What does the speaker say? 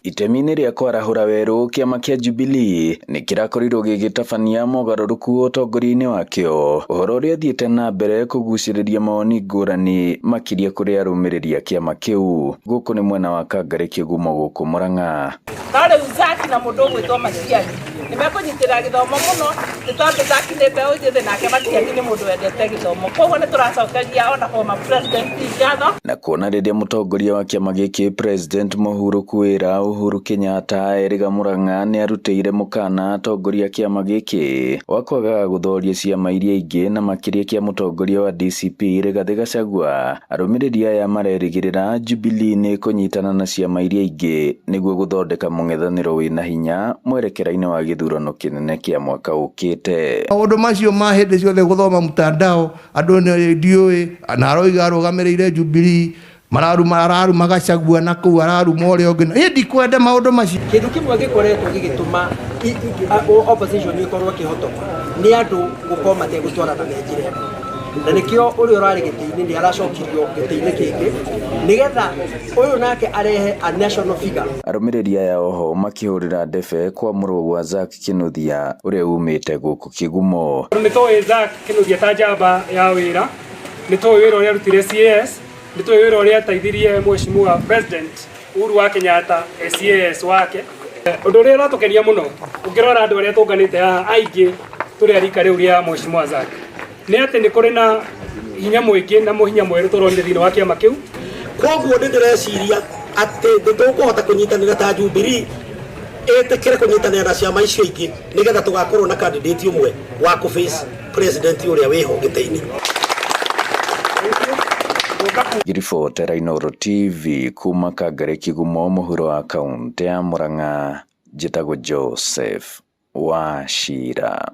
Itemi-inĩ rĩa kwarahũra werũ kĩama kĩa Jubilee nĩ kĩrakorirwo gĩgĩtabania mogarũrũku ũtongoria-inĩ wakĩo, ũhoro ũrĩa ũthiĩte na mbere kũgucĩrĩria mawoni ngũrani makĩria kũrĩ arũmĩrĩri a kĩama kĩu. Gũkũ nĩ mwena wa Kangarĩ Kĩgumo gũkũ Murang'a. No rĩu Zaki na mũndũ ũgwĩtwo Matiang'i nĩ mekũnyitĩrĩra gĩthomo mũno, nĩ tondũ Zaki nĩ mbeũ njĩthĩ nake Matiang'i nĩ mũndũ wendete gĩthomo. Koguo nĩ tũracokeria ona former president ngatho. Na kuona rĩrĩa mũtongoria wa kĩama gĩkĩ President mũhurũku wĩra Uhuru Kenyatta erĩga Murang'a nĩ arutĩire mũkana atongoria a kĩama gĩkĩ wa kwagaga gũthoria ciama iria ingĩ na makĩria kĩa mũtongoria wa DCP Rigathĩ Gachagua. Arũmĩrĩri aya marerĩgĩrĩra Jubilee nĩ ĩkũnyitana na ciama iria ingĩ nĩguo gũthondeka mũng'ethanĩro wĩna hinya mwerekera-inĩ wa gĩthurano kĩnene kĩa mwaka ũkĩte. Maũndũ macio ma hĩndĩ ciothe gũthoma mtandao andũ nĩ ndiũĩ na aroiga arũgamĩrĩire Jubilee mararuma araruma Gachagua na kũu araruma ũrĩa ũngĩ. Niĩ ndikwenda maũndũ macio. Kĩndũ kĩmwe gĩkoretwo gĩgĩtũma opposition ĩkorwo ĩkĩhotoma nĩ andũ gũkorwo mategũtwarana na njĩra ĩmwe, na nĩkĩo ũrĩa ũrarĩ gĩtĩ-inĩ nĩ aracokirio gĩtĩ-inĩ kĩngĩ nĩgetha ũyũ nake arehe a national figure. Arũmĩrĩri aya oho makĩhũrĩra ndebe kwamũrwo gwa Zack Kinuthia ũrĩa umĩte gũkũ Kĩgumo. Nĩ tũĩ Zack Kinuthia ta njamba ya wĩra, nĩ tũĩ wĩra ũrĩa arutire CAS, nĩ tũĩ wĩra ũrĩa ateithirie Mheshimiwa President Uhuru wa Kenyatta CAS wake. Ũndũ ũrĩa ũratũkenia mũno ũngĩrora andũ arĩa tũnganĩte haha aingĩ tũrĩ a rika rĩu rĩa Mheshimiwa Zack nĩ atĩ nĩ kũrĩ na hinya mũingĩ na mũhinya mwerũ tũronire thĩinĩ wa kĩama kĩu. Koguo nĩ ndĩreciria atĩ nĩ tũkũhota kũnyitanĩra ta Jubilee ĩtĩkĩre kũnyitanĩra na ciama icio ingĩ nĩgetha tũgakorwo na candidate ũmwe wa kũ face president ũrĩa wĩho gĩtĩ-inĩ. Ngĩribotera Inooro TV kuma Kangarĩ Kĩgumo mũhuro wa kaũntĩ ya Murang'a, njĩtagwo Joseph Wachira.